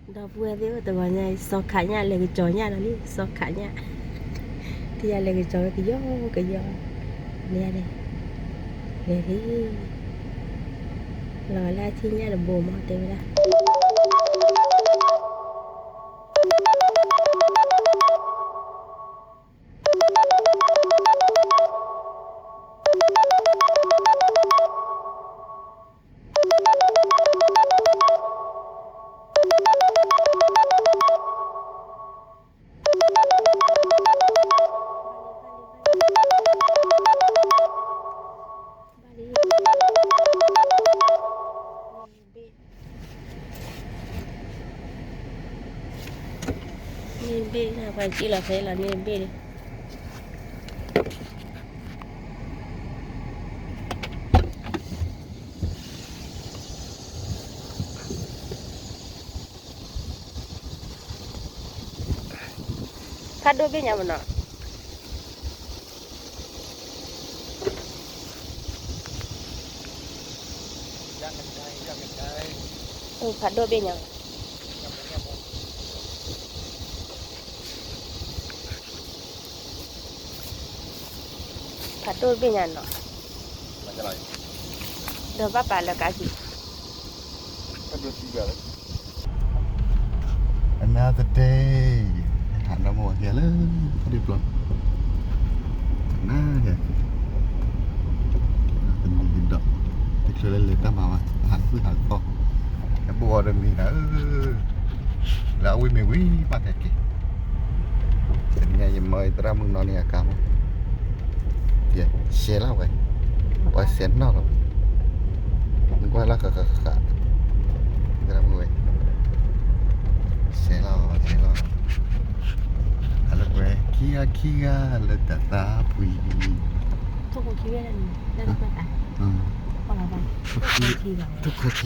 ဒီပုၢ်ဝဲၢ်သ့ၣ်ဧၢ, တဂီၤညါအံၤ စီၤခးညၣ်လဲၤကစီၤညၣ်လီၤလံ, စီၤခးညၣ်, ထံၣ်ညၣ်လဲၤကစီၤဝဲကယီကယီ, လဲၤ, လဲၤ, လီၤလၢအထံၣ်ညၣ်တဘိမး တဲဝဲဒၣ်. န့ၢ်ဘ့ၣ်, ပှၤကံၣ်လီၤဖဲလီၤန့ၢ်ဘ့ၣ်လံ. ဖးဒိၣ်ဘ့ၣ်ညါမနီၤ. ဖးဒိၣ်ဘ့ၣ်ညါ, ဖးဒိၣ်ဘ့ၣ်ညါနီၤ, ဒီးဘၣ်ပာ်လၢကါခံ Another day. ဟးဒီးမိၢ်ဝဲက့ၤလၢ ဒ်ပျီ, နၤက့ၤ, တနံၤဒီး တချုးလၢလဲၤတၢ်မၤဘၣ် ဟးဃုဟးဃီ, ကဘိၣ်အီၤတမံၤနၤဧၢ, လၢအဝံၣ်မ့ၢ်ဝံၤဘၣ်ကက့ၤ, တနံၤညါယမၢအံၤသရၣ်မုၣ်နီၢ်န့ၣ်အကါမး, ယဆဲးလီၤဝဲ, ပှၤဆဲးနီၢ်လီၤ, နကွၢ်လၢဃၣ်ဃၣ်ဃၣ်, သရၣ်မုၣ်ဝဲ, ဆဲးလီၤ ဆဲးလီၤ, အလၢကွဲ ခံဂၤခံဂၤလၢတၢ်သးပှံၤ, ထိၣ်ခိခံဘ့ၣ်န့ၣ်, ထိၣ်ခိခံ,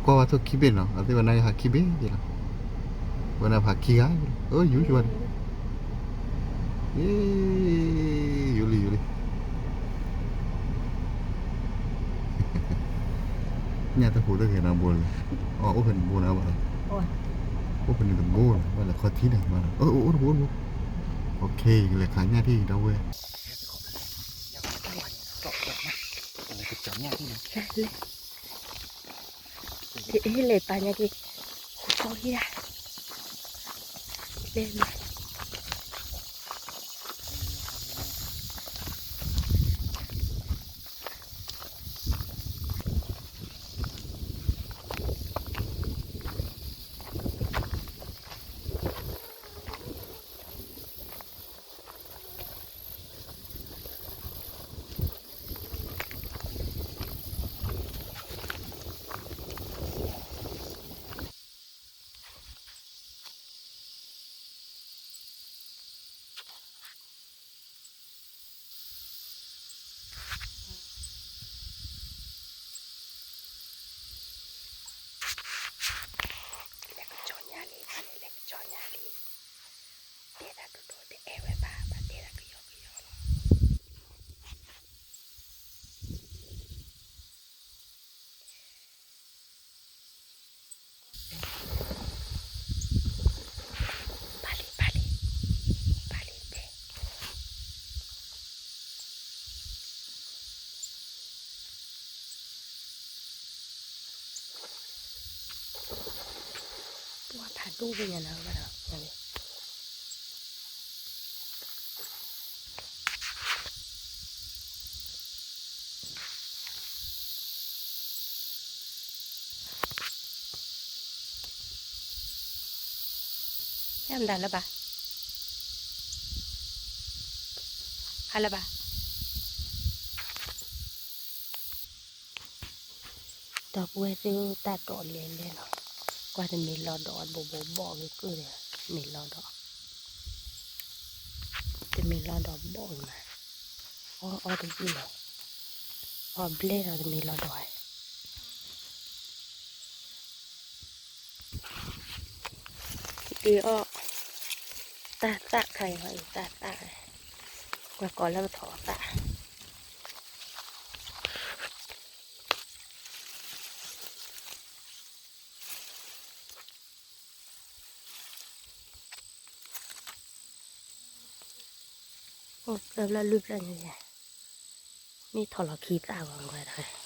ကွၢ်ဝဲထိၣ်ခံဘ့ၣ်နီၤ, အသ့ၣ်ဝဲနၤယဟးခံဘ့ၣ်လီၤ, ဝဲနၤဖးခံဂၤ, အိ ယူၤယၤ, ယူၤလံ ယူၤလံ. ညၣ်တဟူးတဂ့ၤနီၤဘိလံ, အိၣ်ဖဲန့ၣ်တဘိန့ၣ်ဘၣ်လီၤ, အိၣ်ဖဲန့ၣ်တဘိန့ၣ် ဘၣ်လဲၤခီထံန့ၣ်ဘၣ်လီၤ, အိၣ်တဘိတဘိ, အိၣ်ခ့ လဲၤခးညၣ်ထံၣ်ဒီပုၢ်ဝဲၢ်, လဲၤပာ်ညၣ်ထံၣ်, လဲၤ, လဲၤပာ်ညၣ်ထံၣ်, လဲၤ, လဲၤ. လဲၤကစီၤညၣ်လံ, လဲၤကစီၤညၣ်လံ, တဲတၢ်ကတိၤတအဲၣ်ဝဲဘၣ်, ဘၣ်တဲတၢ်ကယီကယီလီၤ. ပာ်လံ, ပာ်လံ, ပာ်လံတဲ. ပှၤဖးဒိၣ်ဘ့ၣ်ညါနီၤ, ဘၣ်ဒီး ယမတၤလၢၤဘၣ်, ဟါလၢၤဘၣ်. ဒီပုၢ်ဝဲၢ်သ့ၣ် တၢ်ဒိးလဲၤလဲၣ်နီၤ, ကွၢ်တမ့ၢ်လီၤဒီးဘိးဘိးဘီၣ်ဂ့ၤကုၢ်ဒီး, မ့ၢ်လီၤဒီး, တမ့ၢ်လီၤဒီးဘီၣ်ဂ့ၤမး, အီၣ်အီၣ်တဘျုးလီၤ, အီၣ်ဘျဲၣ်ဒီးတမ့ၢ်လီၤဒီး, အီၣ်, တၢ်သၣ်ခါအံၤအီၣ်အံၤတၢ်သၣ်, ကွၢ်ကိးလၢပထီၣ်အသၣ်. အိၣ်ဖျၢၣ်ဖျၢၣ်လွံၢ်ဖျၢၣ်န့ၣ်, မ့ၢ်ထီၣ်လီၤခံသၣ်ဂီၤဝဲတဂၤ.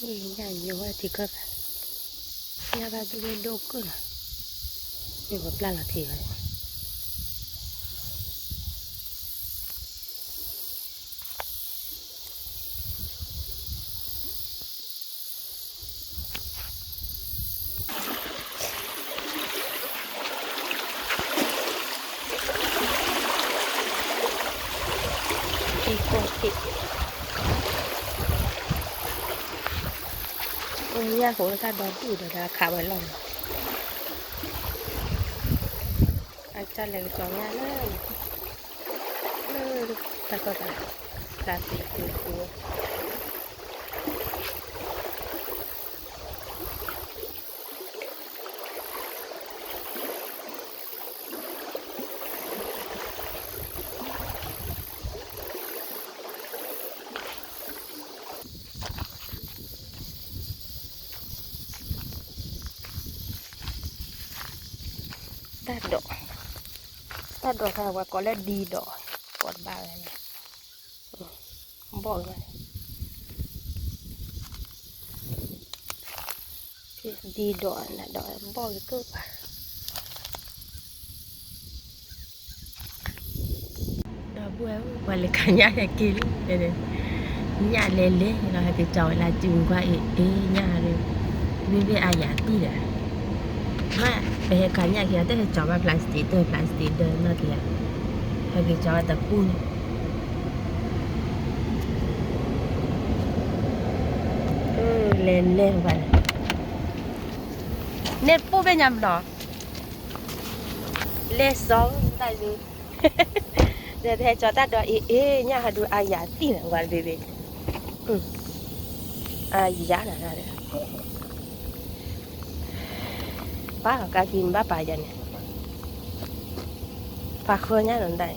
ညၣ်ယိဝဲထံခၢၣ်, ညၣ်ဘၣ်ဒိၣ်ဒိၣ်ဒိၣ်ကၢၢ်နီၤ, မ့ၢ်ပှၤပျၢ်လီၤထံဝဲ ညၣ်ဃိတၢ်ဒီဒူၣ်ဒီး ဒီးခးဝဲလီၢ်န့ၣ်, အကစၢ်လဲၤကစီၤညၣ်လၢ လၢတၢ်ကီၢ်သး ပျၢ်သံဃူဃူ တၢ်ဒိး, တၢ်ဒိးခါဝဲကိးလၢဒံဒိး, ကိးတဘၣ်ဝဲန့ၣ်, ဘီၣ်ဝဲန့ၣ်, ဒံဒိးနၤဒီးဘီၣ်ဝဲကၢၢ်ပၤ ဒီပုၢ်ဝဲၢ် ပှၤလဲၤခးညၣ်ဟဲက့ၤလံ, ညၣ်လဲၤလဲၤလီၤ ဟဲက့ၤကၠီဝဲလၢစုကွၢ်အ့ၣ်အ့ၣ်ညၣ်ဒီး, မ့ၢ်ဘၣ်အါယၤတံၢ်ဒီး, မ့ၢ်ပဟဲခးညၣ်က့ၤ တဟဲကၠီဘၣ် plastic တ plastic ဒီးနီၢ်က့ၤ, ဟဲက့ၤကၠီဝဲတပူၤန့ၣ်, လဲၤလဲၤဘၣ်န့ၣ်, န့ၣ်တပူၤဘ့ၣ်ညါမနီၤ လဲၤစီၤတၢ်လံ, ဒီးတဟဲကၠီတၢ်ဒီးအ့ၣ်အ့ၣ်ညၣ်ဟဲဒုးအါယၤတံၢ်န့ၣ် ကွၢ်တဘ့ၣ်ဘ့ၣ်, အါယၤနၤ, ပၢ်ကါကံမ့ၢ်ဘၣ်ပာ်ယၤန့ၣ်, ပာ်ဃၢညါနီၤတၢ်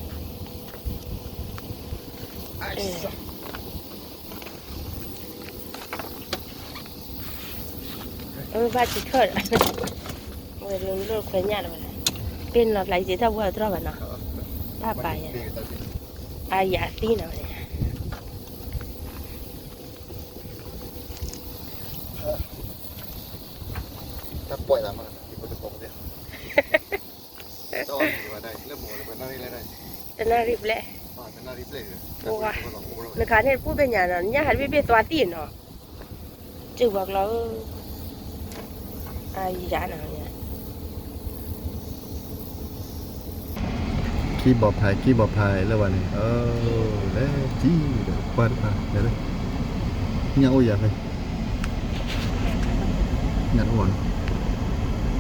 အံၤ အဘၣ်စံးထီၣ်ဒီး, ဝဲဒၣ်လိၣ်ခွဲညၣ်လီၤဝဲ, ပ့ၤနီၤဖျါယံၤတၢ်ဝဲတြီၢ်ဘၣ်နီၤ, ဘၣ်ပာ်ယၤ, အါယၤသံနီၤဝဲ, တၢ်ပှဲၤလၢမး, တနၣ်ရံၣ်ဘျဲၣ်, နခါန့ၣ်တပူၤဘ့ၣ်ညါနီၤ ညၣ်ဟးတဘ့ၣ်ဘ့ၣ်သွါသံနီၤ, စုဘၣ်ကျီ, အါယၤနီၤ, ခံဘီဖး ခံဘီဖးလၢဝဲန့ၣ်, လဲၤထံၣ်ဒီးကွၢ်တဖၣ်, ညၣ်အိၣ်ယၤဖဲ ညၣ်တအိၣ်ဘၣ်နီၤ,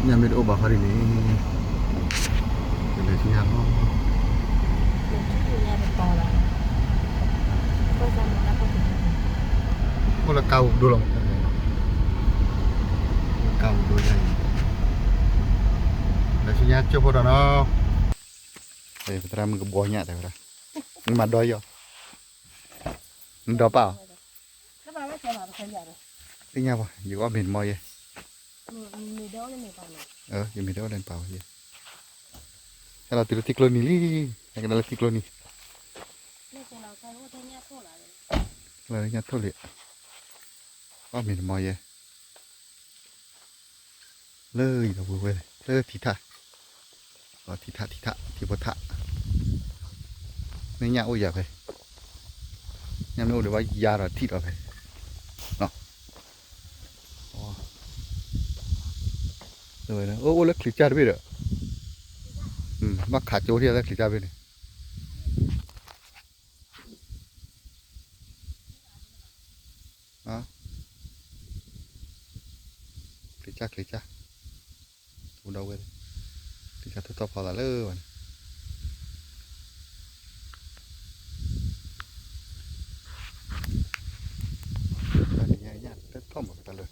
ညၣ်မ့ၢ်တအိၣ်ဘၣ်ခီဒ်န့ၣ်, ကလဲၤဆူညါလီၤ, အိၣ်လၢကါပူၤဒိလီၤ, ကါပူၤဒိညါအံၤ, လဲၤဆူညါကၠိဖိဒီးနီၤ, သရၣ်မုၣ်ကဘီညၣ်တဲဝဲဒၣ်, နမၤဒီယီၤ, နဒီပၢ်အီၤ, သ့ၣ်ညါဘၣ် ယကအီၣ်မ့ၤတမီၤယဲ, ယမ့ၤတအိၣ်လၢနပာ်ဝဲယဲ, ဟဲလီၤတုၤလၢထံကျိနံၤလံ, ဟဲကဒါလၢထံကျိနံၤ, လၢညၣ်ထိၣ်လံ, အီၣ်မ့ၤတမီၤယဲ, လၢယဒီပုၢ်ဝဲၢ် လၢထံထၣ်, ထံထၣ်ထံထၣ် ထံဖိထၣ်, မ့ၢ်ညၣ်အိၣ်ယၤဖဲ, ညၣ်မ့ၢ်အိၣ်ဒီးဘၣ်ယၤဒီးထံၣ်ဒီးဖဲ, အိၣ်အိၣ်လၢချံၣ်ကၢ်တဘ့ၣ်ဒီး, ဘၣ်ခးကၠိထံၣ်လၢချံၣ်ကၢ်တဘ့ၣ်န့ၣ် ချံၣ်ကၢ် ချံၣ်ကၢ်, အိၣ်ဒီးဝဲ, ချံၣ်ကၢ်ထီၣ်ဖီလာ်လၢဝဲန့ၣ်, တၢ်န့ၣ်ညါညၣ်တထီၣ်မးတၢ်လၢ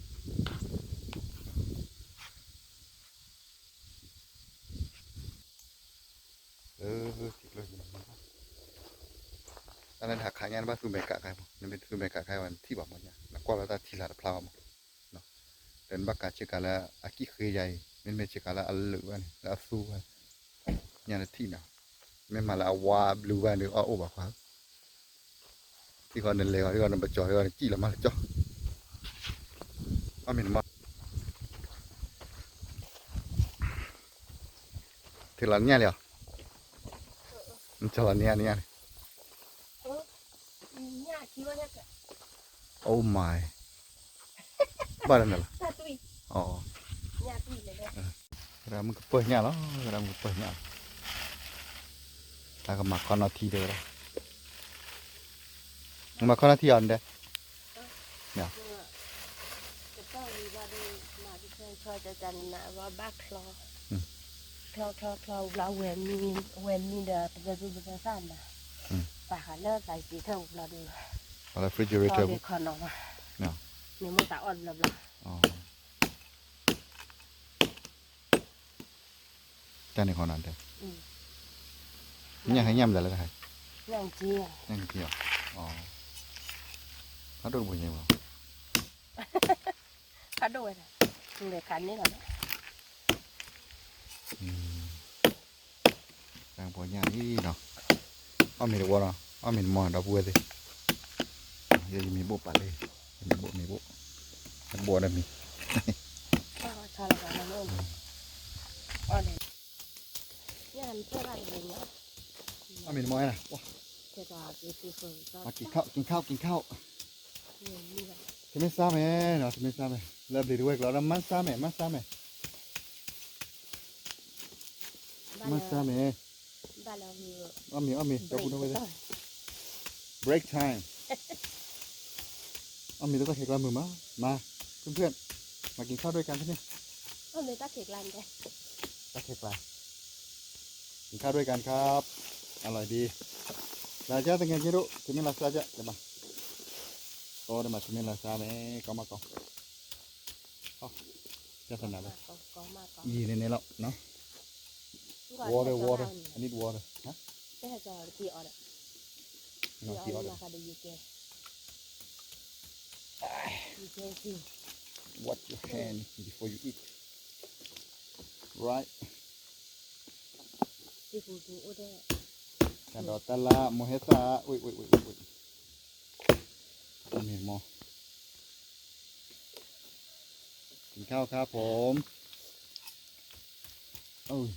တၢ်လၢနဟးခးညၣ် နဘၣ်သူမဲာ်ကးခါမး, နမ့ၢ်တသူမဲာ်ကးခါဘၣ် နထံၣ်ဘၣ်မးညၣ်, နကွၢ်လီၤတၢ်ထံလာ်တဖျါဘၣ်မး, ဒီးနဘၣ်ကးဆ့ကၤလၢအကံၣ်ဃ့ယၤအံၤ, မ့တမ့ၢ်ဆ့ကၤလၢအလၢာ်ဘၣ်န့ၣ် လၢအသူဘၣ်န့ၣ်, ညၣ်တထံၣ်နီၤ, မ့ၢ်မၤလၢအဝါဘျုးဘၣ်ဒီး အီၣ်အိၣ်ဘၣ်ခွါ, ထံၣ်ဃီနလဲၤဃီထံၣ်ဃီနပစီၤထံၣ်ဃီနကံၣ်လီၤမးလၢကၠီ, အီၣ်မ့ၤနမီၢ် ထုးလီၤညၣ်လံဧါ, နထုးလီၤညၣ်နညၣ်န့ၣ်, Oh my, ဘၣ်လၢနလီၤ, ကရၢမုၢ်ကပၢၢ်ညၣ်လီၤ, ကရၢမုၢ်ကပၢၢ်ညၣ်လီၤ, တၢ်ကမၤခီနီၢ်ထံတဲဝဲဒၣ်, မၤခီနီၢ်ထံအီၤနတဲ ကပၢၢ်ဝံၤဘျီဒီး မၤကဆှဲကဆှီကကနးဘျီဘၣ်ချီ, ချီချီချီဝံၤဘျီ ဝဲၤမံဒီး ပကသူပကသၣ်နၤ, ပာ်ဃာ်လၢသးစံးထၢၣ်ဝံၤဘျီဒီး ပာ်လၢ refrigerator ပူၤ ခီနီၤမး, န့ၣ်မိၢ်သးအီၣ်တဘျီဘျီ တၢ်န့ၣ်ခီနၤတဲ, ညၣ်ဟဲညၣ်မတၤလဲၣ်တဟဲ, ညၣ်က့ၤအီၤ, ဖးဒိၣ်တဘိညါဘၣ်, ဖးဒိၣ်ဝဲဒၣ်, လဲၤခးန့ၢ်လီၤ, တၢ်ဘိညၣ်လံနီၤ, အီၣ်မ့ၤတဝီနီၤ, အီၣ်မ့ၤတမီၢ်ဒီပုၢ်ဝဲၢ်သ့ၣ်, ယမ့ၤဘိၣ်ပာ်လံ, ယမ့ၤဘိၣ်မ့ၤဘိၣ်, တဘိဒီးမ့ၤ အီၣ်မ့ၤတမီၢ်နီၤ, က့ၤခီၣ်က့ၤခီၣ်က့ၤခီၣ်, ထမင်းစားမယ်နော်, ထမင်းစားမယ်, လၢဘျီတဝဲကျီဒီး မန်းစားမယ်, မန်းစားမယ်, မန်းစားမယ်, အီၣ်မ့ၤအီၣ်မ့ၤ ဒီပုၢ်ဝဲၢ်သ့ၣ်, break time, အီၣ်မ့ၤတၢ်ခဲကျါမုာ်မး, มา เพื่อนๆ มากินข้าวด้วยกันที่นี่, အီၣ်မ့ၤတၢ်ခဲကျါ, တၢ်ခဲကျါ, กินข้าวด้วยกันครับ, อร่อยดี, လာကြသူငယ်ချင်းတို့, ထမင်းလာစားကြ, ဒီးမၤ, ဒီးမၤထမင်းလာစားမယ်, ကီမးကီ, ပြဿနာပဲ, ရေနည်းနည်းလောက်နော်, water, water, I need water, ဟမ်, နော် ရေအီၣ်ဒီး wash your hand before you eat, right, တၢ်ဒီးတၢ်လၢ မ့ၢ်ဟဲသၣ်, wait wait wait wait wait, အီၣ်မ့ၤမီၢ်, กินข้าวครับผม, အီၣ်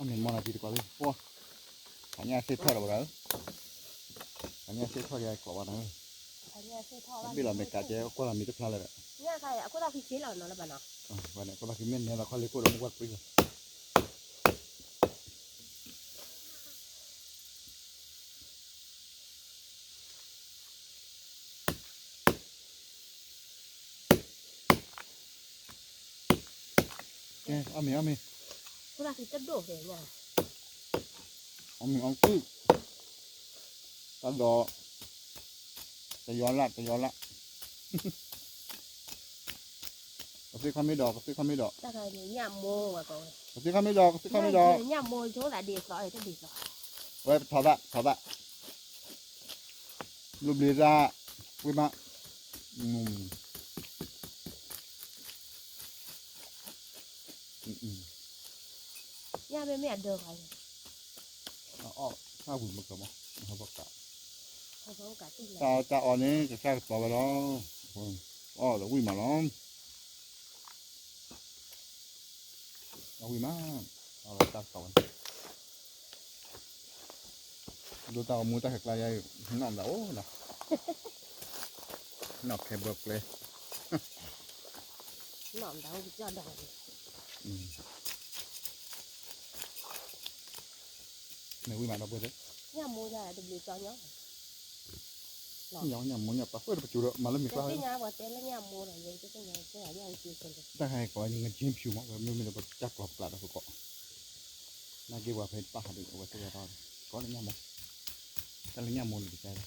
မ့ၤမီၢ်နၤတံၤတကိးသ့ၣ်, ပှၤ, ခးညၣ်သ့ၣ်ထီၣ်ဒီးဝဲဒၣ်, ခးညၣ်သ့ၣ်ထီၣ်ယၤကျိးဘၣ်နၤ, ဘ့ၣ်လီၤမဲာ်ကးကဲ ကွၢ်လီၤမ့ၢ်တဖျါလၢၤဒီး, အခိၣ်သၣ်ဖံဆ့လီၤနီၤလၢဘၣ်နီၤ, အခိၣ်သၣ်ဖံမ့ၢ်နဲလီၤခီလ့ၣ်ခိၣ်ဒီးမ့ၢ်ကွၢ်တပှ့ၤလီၤ ကဲ အီၣ်မ့ၤ အီၣ်မ့ၤ, အီၣ်မ့ၤအီၣ်ကုၣ်, တၢ်ဒီး, တယီလၢ် တယီလၢ်, ကသ့ၣ်ခီမ့ၢ်ဒီး ကသ့ၣ်ခီမ့ၢ်ဒီး, ကသ့ၣ်ခီမ့ၢ်ဒီး ကသ့ၣ်ခီမ့ၢ်ဒီး, ဝဲပထီၣ်သၣ် ထီၣ်သၣ်, ဘျိဘျ့သၣ်, ဝံၣ်မး, ညၣ်မ့မ့ၢ်အဒၢး, အီၣ်, တၢ်ဝံၤမ့ၢ်ကမီၤ, တၢ်အီၣ်န့ၣ် ကစၢ်ကတီၤဝဲလီၤ, အီၣ်ဒီးဝံၣ်မးလီၤ, အဝံၣ်မး, အီၣ်ဒီးတၢ်ကတီၤဝဲန့ၣ် ဒိၣ်တၢ်ဂီၤမူတၢ်ခဲကျါယါအံၤ နီၣ်မတၤအိၣ်နီၤ, နီၣ်ခဲဘၢကျဲ, နီၣ်မတၤအိၣ်ကစၢ်ဒီး, မ့ၢ်ဝံၣ်မးဒီပုၢ်ဝဲၢ်သ့ၣ်, ညၣ်မူညၣ်တဘျုးကၠီညီ, ညၣ်မူညၣ်ပှၤဃိတပစူၤဒီး မၤလၢမ့ၢ်ကျါ, တၢ်ဟဲကီး ငကၠ့ဖၠူမး ဝဲမ့မ့ၢ်ဒီးပတၢ်ကျီၤပျးဒီးပကိး, နာ်က့ပှၤဖဲတပၣ်ဟးဒုး အဝဲသ့ၣ်ဝဲထီၣ်, ကီးလၢညၣ်မူ, တၢ်လၢညၣ်မူန့ၣ်တကဲလၢ,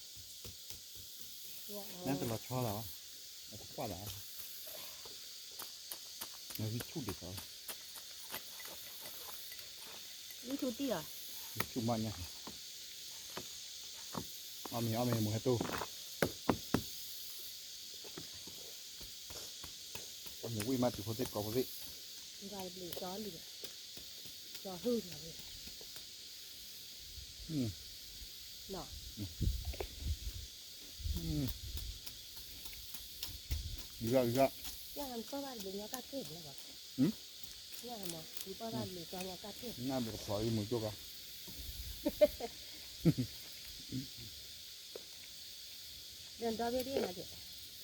နတလီၤဆီလၢၤဘၣ်, အကကွၢ်လၢ်, နဆူၣ်ဒံးကီး, လံထူတံၢ်လီၤ. ဆူၣ်မးညါ, အီၣ်မ့ၤ အီၣ်မ့ၤ မုၢ်ဟဲတိၢ်, အီၣ်မ့ၤဝံၣ်မး တုၤဖိသ့ၣ်ကိးဖိသ့ၣ်, ကၠီဟုၣ်လီၤ, ဂီၤဂီၤ, ညၣ်ဘျီဖျိးအံၤမုာ်ကၠိၣ်ကါ, ဒီးဒီဘ့ၣ်ဒ်မး,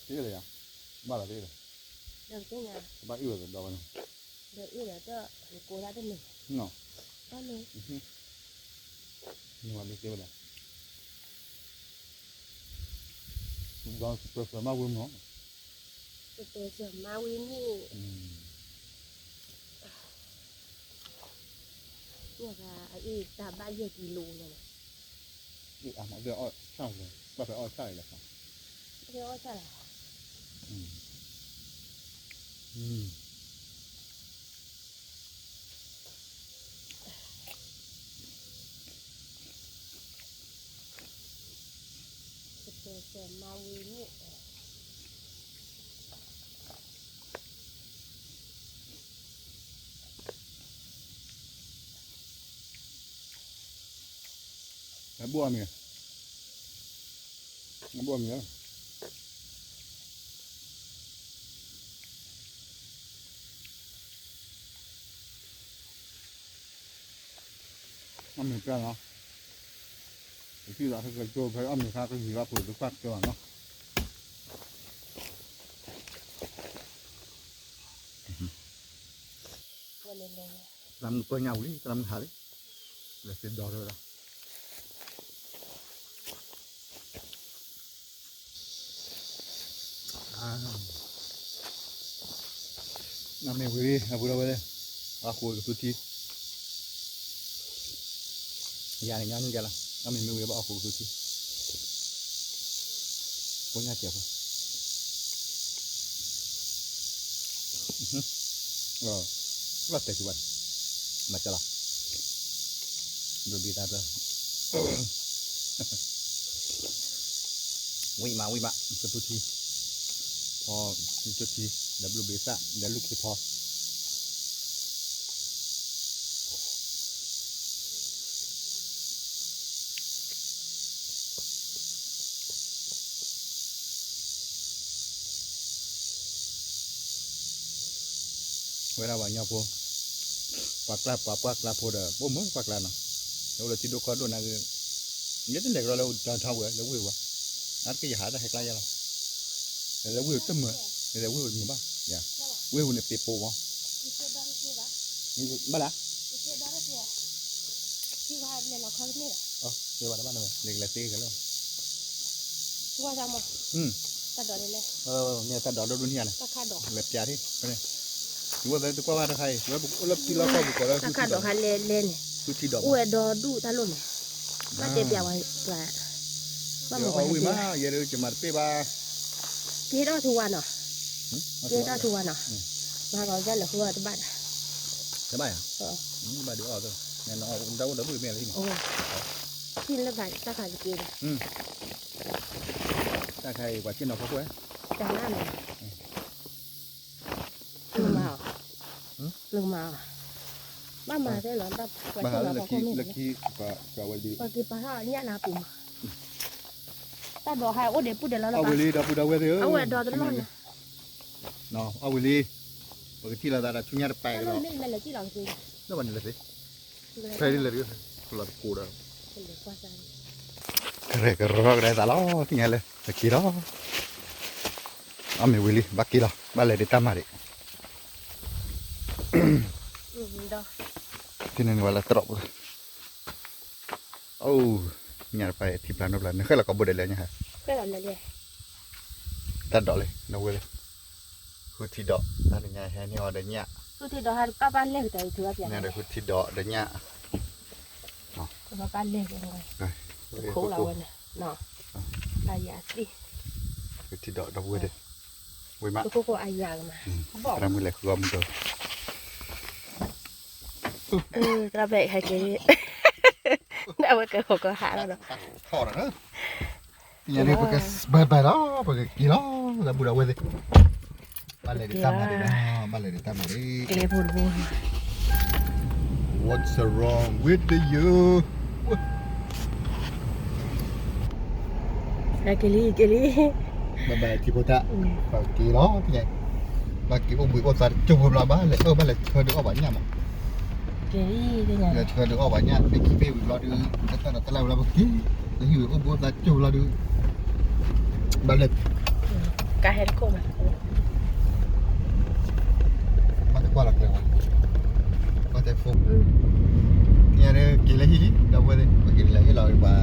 တ့လၢယၤ, ဘၣ်လီၤတ့လၢ, ဒီးတ့ညါ, ဘၣ်အံၣ်ဝဲဒီးဒီဘ့ၣ်န့ၣ်, ဒီးအံၣ်ဒီးတၢ်ကိးတၢ်တန့ၢ်, တၢ်န့ၢ်, နဝဲဒ်တ့ဝဲဒၣ်, ဒီးပၢၤစၢၤမါဝံၤမး, ပၢၤစၢၤမါဝံၤန့ၣ်, အံၤတၢ်ဘၣ်ယဲၢ်ကံလိန့ၣ်, အံၤအါမး ဘၣ်ဖဲအီၣ်ဆၣ်လဲၣ်, ဘၣ်ဖဲအီၣ်ဆၣ်လဲၣ်, ပၢၤစၢၤမါဝံၤန့ၣ် အဘိၣ်အမံၤ, အဘိၣ်အမံၤ, အမံၤပြၢ်နီၤ, ပထံၣ်လီၤ ကကၠိဖဲအီၣ်မ့ၤခါ ကယံၤဘၣ်ဖိတကွၢ်ကၠိနီၤ, သရၣ်မုၣ်ပၢ်ညၣ်ဝံၤလံ သရၣ်မုၣ်ဟးလံ, လဲၤသ့ဒီးဝဲဒၣ် နမ့ၢ်ဝံၤလံ အပူၤဒီးဝဲလဲၣ်, အီၣ်ဃိကသူထံ, ယၤန့ၣ် ညါန့ၣ်ယၤလီၤ, နမ့ၢ်မ့ၢ်ဝံၤဘၣ်အီၣ်ဃိကသူထံ, ဖိညၣ်စဲးဖိ, လီၤတဲာ်ကဘၣ်, မၤကလီၤ, ဘျိဘံသးတၢ် ဝံၣ်မးဝံၣ်မး ကသူထံ, ဖီကသူထံ, ဒီးဘျိဘံသး ဒီးလူၢ်ခ့ဖီ ဝဲဒၣ်ပှၤကညီဖိ, ပှၤကျါ ပှၤပှၢ်ကျါဖိဒီး ပအိၣ်မုာ်ပှၢ်ကျါနီၤ, အိၣ်လၢထံဒိၣ်ကီၢ်ဒိၣ်နာ်က့, ယတလဲၤကဒီးလၢ downtown ဝဲ လၢဝ့ၢ်ဝဲ, အါတက့ၢ်ယဟးတၢ်ဟဲကျါယဲလီၤ, လၢဝ့ၢ်တမုာ်, လၢဝ့ၢ်မုာ်ဘၣ်, ဝ့ၢ်ဝဲန့ၣ်ပ့ၤပိာ်မး, ဘၣ်လၢ မ့ၢ်တၢ်ဒိးဒီဒူၣ်န့ၣ်ဧါန့ၣ်, လဲၤပျးထံၣ်, ဝဲသ့ၣ်တကွၢ်ဘၣ်တခါအံၤ, ဝဲပအိၣ်လၢထံလီၢ်ကီၢ်ပူၤကိးလၢ တၢ်ခါဒီးခါလဲၣ်လဲၣ်န့ၣ်, ဃုထံဒီး အိၣ်ဝဲဒီဒူၣ်တၢ်လိၣ်န့ၣ်, ဘၣ်တဲပျးဝဲ, ဘၣ်မၤဝဲမး ယဲဒၣ်ကမၤတပ့ၢ်ဘၣ်, ကဟ့ၣ်ထီၣ်ထူဝါနီၤ, ကဟ့ၣ်ထီၣ်ထူဝါနီၤ, မၤကီးကလဲၤဃုအီၣ်တဘၣ်ဒီး, တဘၣ်ယၤ, ဘၣ်ဒုးအီၣ်သၣ်, နတအိၣ်ဒီဒူၣ်မ့ၢ်လၢဟံၣ်န့ၣ်, ဟံၣ်လၢတၢ်ခါက့ၤဒီး တၢ်ခါအံၤ ပှၤဆ့ၣ်နီၤဖီခိၣ်ဝဲ, တၢ်နါန့ၣ်, နကမၤအီၤ, နကမၤအီၤ, ဘၣ်မၤသ့လီၤ, ပှၤဆ့ၣ်နီၤဖီခိၣ်မ့ၢ်, ပှၤက့ၤပာ်ထီၣ်ညၣ်လၢအပူၤမး, တၢ်ဒိးဟဲအိၣ်ဒံးပုၢ်ဒံးလီၤလၢပၢ်, အဝဲဒီတလီၢ်န့ၣ်, အဝဲလံ, ပကထံၣ်လိာ်သးဒီးဆူညါတပာ်ကလီၤ, လၢပှၤန့ၣ်လဲၤသ့, ဖဲလံလဲၤတက့ၢ်, လီၤတကိးဒီး, ကရဲၣ်ကရဲၣ်ကဒါသးလီၤ သ့ၣ်ညါလၢ တက့ၢ်လီၤ, အီၣ်မ့ၤဝံၤလံ ဘၣ်က့ၤလီၤ ဘၣ်လဲၤဒံးတၢ်မၤဒံး, တနံၤန့ၣ်ဝဲလၢတရီးပူၤ, အိၣ်, ညၣ်တပာ်ထံပျၢ်နီတပျၢ် နဃဲလီၤကိးဘိဒဲးလဲၣ်ညါဟဲ, တၢ်ဒိးလံ နဝဲလံ ဃုထံဒီး တၢ်တညါဟဲန့ၢ်အီၤဒီးညၣ်, ဃုထံဒီးဟဲပၢ်ပၢ်လဲၢ်ကတၢၢ်အံၤထုးအီၣ်ပျးန့ၣ်ဒီး ဃုထံဒီးဒီးညၣ်, ပၢ်ပၢ်လဲၢ်ကတၢၢ်, ခိးလီၤဝဲန့ၣ်, အယၤသ့ၣ်, ဃုထံဒီးဒီပုၢ်ဝဲၢ်ဒီး, ဝံၤမး, တခိၣ်ခိၣ်အယၤကမး, သရၣ်မုၣ်လဲၤဃုအီၣ်မုၢ်ဒီး ဒီး အၢ သရၣ်ဘဲးဟဲက့ၤ, အဝဲကဟီၣ်ကဟးလီၤဒီး, ထီၣ်ဒီး, ပကဘၣ်ဘၣ်လီၤ ပကက့ၤလီၤ သးဘူၣ်ဒီးဝဲသ့ၣ်, ဘၣ်လဲၤဒံးတၢ်မၤဒံး, ဘၣ်လဲၤဒံးတၢ်မၤဒံး, ကျဲဖိတဘိ What's wrong with you? က့ၤလံ က့ၤလံ, ဘၣ်ဘၣ်ထံဖိတၢ်, ပက့ၤလီၤ, ပက့ၤအိၣ်ဘှံးအိၣ်သါတကၠိဖိဘျီ ဘၣ်လဲၤအီၣ် ဘၣ်လဲၤဆှၢဒုးအီၣ်ပှၤညၣ်မး, လဲၤဆှၢဒုးအီၣ်ပှၤညၣ် မ့ၢ်ခံဘ့ၣ်ဝံၤဘျီဒုး, တၢ်တၢ်ဒီးတၢ်လၢဝံၤလီၤ ပက့ၤ, လၢဟံၣ်ဝံၤအိၣ်ဘှံးအိၣ်သါတကၠိဖိဘျီဒုး, ဘၣ်လဲၤ ကါဟဲတခိၣ်မး, ဘၣ်တကွၢ်လီၤကျဲဝဲ, ဘၣ်တဲဖိ, ညါဒီးက့ၤလၢဟံၣ်လံ ဒီပုၢ်ဝဲၢ်သ့ၣ် ပက့ၤလၢဟ့ၣ်လီၤပှၤ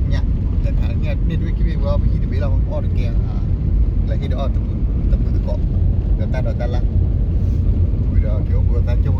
ညၣ်, တခါညၣ်န့ၢ်တဘ့ၣ်ခံဘ့ၣ်ဝဲ ပဟံၣ်တဘ့ၣ်လီၤ အီၣ်တကဲ, လဲၤဟ့ၣ်ဒီးအီၣ်တပူၤသကိး, ဒီးတၢ်ဒီးတၢ်လၢ, ဝံၤဒီးက့ၤအိၣ်ဘှံးအိၣ်သါတကၠိ